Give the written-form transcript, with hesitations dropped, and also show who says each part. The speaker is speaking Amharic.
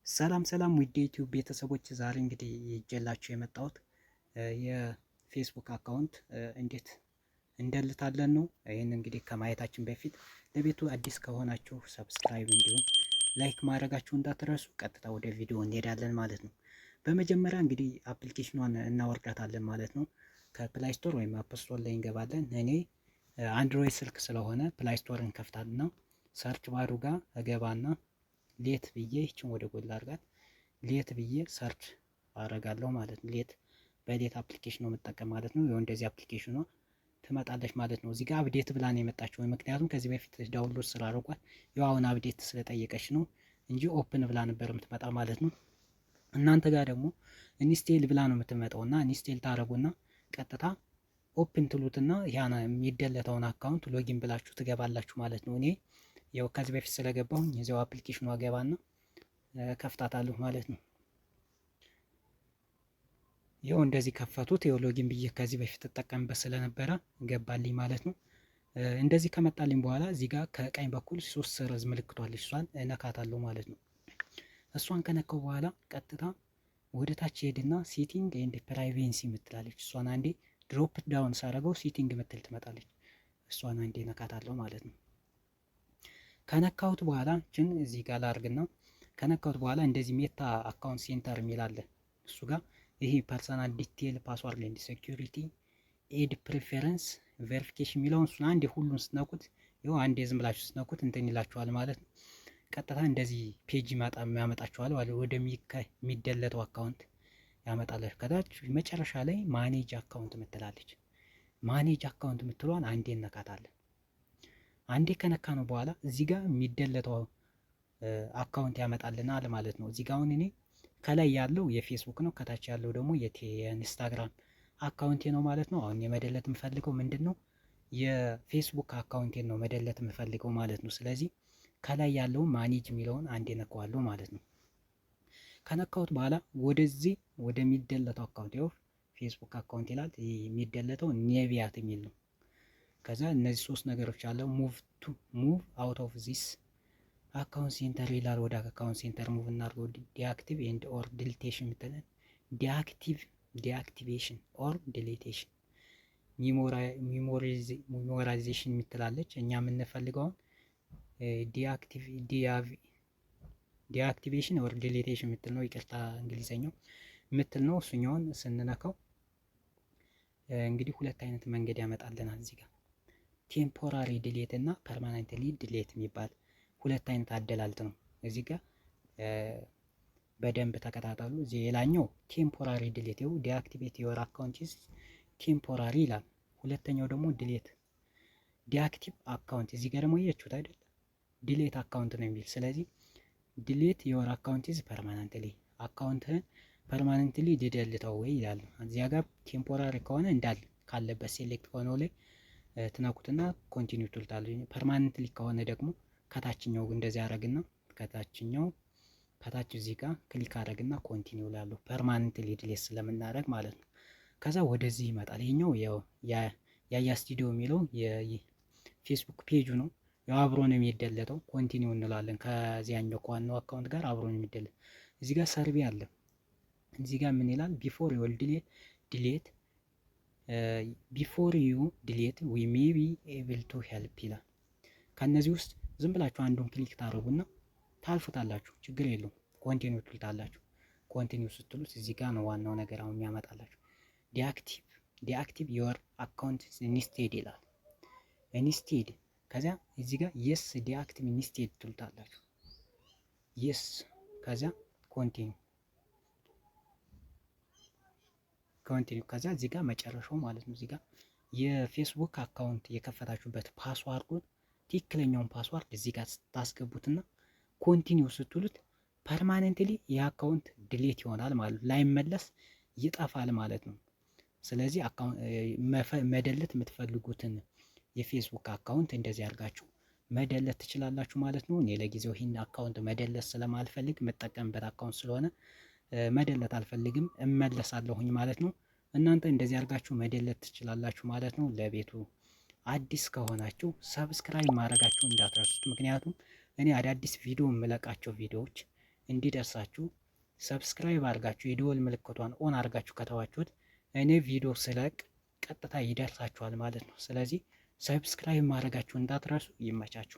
Speaker 1: ሰላም ሰላም ውድ ዩቲዩብ ቤተሰቦች፣ ዛሬ እንግዲህ ይዤላችሁ የመጣሁት የፌስቡክ account እንዴት እንደልታለን ነው። ይህን እንግዲህ ከማየታችን በፊት ለቤቱ አዲስ ከሆናችሁ subscribe እንዲሁም like ማድረጋችሁ እንዳትረሱ። ቀጥታ ወደ ቪዲዮ እንሄዳለን ማለት ነው። በመጀመሪያ እንግዲህ application ኗን እናወርዳታለን ማለት ነው። ከ Play Store ወይም App Store ላይ እንገባለን። እኔ Android ስልክ ስለሆነ Play Store እንከፍታልና search bar ኡ ጋር እገባና Lite ብዬ፣ ይችን ወደ ጎን ላድርጋት፣ Lite ብዬ search አረጋለሁ ማለት ነው። Lite በ Lite application ነው የምጠቀም ማለት ነው። ይኸው እንደዚህ application ኗ ትመጣለች ማለት ነው። እዚህ ጋር update ብላ ነው የመጣችው። ምክንያቱም ከዚህ በፊት download ስላደረኳት ያው አሁን update ስለጠየቀች ነው እንጂ open ብላ ነበር የምትመጣ ማለት ነው። እናንተ ጋር ደግሞ install ብላ ነው የምትመጣው እና install ታደረጉና ቀጥታ open ትሉትና ያን የሚደለተውን account login ብላችሁ ትገባላችሁ ማለት ነው። እኔ ያው ከዚህ በፊት ስለገባሁኝ እዚያው application ኑ ገባና ከፍታታለሁ ማለት ነው። ይኸው እንደዚህ ከፈቱት። ይኸው login ብዬ ከዚህ በፊት ተጠቀምበት ስለነበረ ገባልኝ ማለት ነው። እንደዚህ ከመጣልኝ በኋላ እዚህ ጋር ከቀኝ በኩል ሶስት ሰረዝ ምልክቷ አለች፣ እሷን እነካታለሁ ማለት ነው። እሷን ከነካው በኋላ ቀጥታ ወደ ታች ሄድና setting and privacy የምትላለች፣ እሷን አንዴ drop down ሳረገው setting ምትል ትመጣለች። እሷን አንዴ ነካታለሁ ማለት ነው። ከነካሁት በኋላ ችን እዚህ ጋር ላርግና ከነካሁት በኋላ እንደዚህ Meta account center የሚል አለ። እሱ ጋር ይሄ personal detail፣ password and security፣ ad preference፣ verification የሚለውን እሱን አንዴ ሁሉን ስትነኩት፣ ይኸው አንዴ ዝም ብላችሁ ስትነኩት እንትን ይላችኋል ማለት ነው። ቀጥታ እንደዚህ page ያመጣችኋል፣ ወደሚደለተው account ያመጣላችሁ። ከታች መጨረሻ ላይ manage account ምትላለች። Manage account ምትሏን አንዴ እነካታለን። አንዴ ከነካነው በኋላ እዚህ ጋር የሚደለተው account ያመጣልናል ማለት ነው። እዚህ ጋር አሁን እኔ ከላይ ያለው የፌስቡክ ነው፣ ከታች ያለው ደግሞ የኢንስታግራም account ኤ ነው ማለት ነው። አሁን የመደለት የምፈልገው ምንድን ነው? የፌስቡክ account ኤን ነው መደለት የምፈልገው ማለት ነው። ስለዚህ ከላይ ያለውን manage የሚለውን አንዴ ነካዋለሁ ማለት ነው። ከነካሁት በኋላ ወደዚህ ወደሚደለተው account፣ ይኸው ፌስቡክ account ይላል። የሚደለተው ኔቪያት የሚል ነው። ከዛ እነዚህ ሶስት ነገሮች አለ። Move out of this account center ይላል። ወደ account center move እናድርገው። Deactive and or deletion የምትለን deactive፣ deactivation or deletion፣ memorization የምትላለች። እኛ የምንፈልገውን deactivation or deletion የምትል ነው። ይቅርታ እንግሊዘኛው የምትል ነው። እሱኛውን ስንነካው እንግዲህ ሁለት አይነት መንገድ ያመጣልናል እዚህ ጋር፣ temporary delete እና permanently delete የሚባል ሁለት አይነት አደላልት ነው። እዚህ ጋር በደንብ ተከታተሉ። እዚህ ሌላኛው temporary delete፣ ይኸው deactivate your account is temporary ይላል። ሁለተኛው ደግሞ delete deactive account፣ እዚህ ጋር ደግሞ እያችሁት አይደል፣ delete account ነው የሚል። ስለዚህ delete your account is permanently፣ account ህን permanently ሊደልተው ወይ ይላል። እዚያ ጋር temporary ከሆነ እንዳል ካለበት select ከሆነው ላይ ትነኩትና continue ትሉታላችሁ። Permanently ከሆነ ደግሞ ከታችኛው እንደዚህ አረግና ከታችኛው ከታች እዚህ ጋር click አረግና continue ላሉ permanently delete ስለምናደርግ ማለት ነው። ከዛ ወደዚህ ይመጣል። ይሄኛው ያው ያያ ስቱዲዮ የሚለው የፌስቡክ ፔጁ ነው። ያው አብሮ ነው የሚደለተው። Continue እንላለን። ከዚያኛው ከዋናው account ጋር አብሮ ነው የሚደለት። እዚህ ጋር survey አለ። እዚህ ጋር ምን ይላል? Before you delete, we may be able to help ይላል። ከእነዚህ ውስጥ ዝም ብላችሁ አንዱን click ታደርጉና ታልፉታላችሁ። ችግር የለውም። Continue ትሉታላችሁ። Continue ስትሉት እዚህ ጋር ነው ዋናው ነገር አሁን የሚያመጣላችሁ። Deactive your account instead ይላል። Instead ከዚያ እዚህ ጋር yes, deactive instead ትሉታላችሁ። Yes፣ ከዚያ continue, continue። ከዚያ እዚህ ጋር መጨረሻው ማለት ነው። እዚህ ጋር የፌስቡክ account የከፈታችሁበት password ኡን፣ ትክክለኛውን password እዚህ ጋር ታስገቡትና continue ስትሉት permanently የ account delete ይሆናል ማለት ነው። ላይመለስ ይጠፋል ማለት ነው። ስለዚህ መደለት የምትፈልጉትን የፌስቡክ account እንደዚህ አድርጋችሁ መደለት ትችላላችሁ ማለት ነው። እኔ ለጊዜው ይህን account መደለት ስለማልፈልግ፣ የምጠቀምበት account ስለሆነ መደለት አልፈልግም፣ እመለሳለሁኝ ማለት ነው። እናንተ እንደዚህ አድርጋችሁ መደለት ትችላላችሁ ማለት ነው። ለቤቱ አዲስ ከሆናችሁ subscribe ማድረጋችሁ እንዳትረሱት። ምክንያቱም እኔ አዳዲስ ቪዲዮ የምለቃቸው ቪዲዮዎች እንዲደርሳችሁ subscribe አድርጋችሁ የደወል ምልክቷን on አድርጋችሁ ከተዋችሁት እኔ ቪዲዮ ስለቅ ቀጥታ ይደርሳችኋል ማለት ነው። ስለዚህ subscribe ማድረጋችሁ እንዳትረሱ። ይመቻችሁ።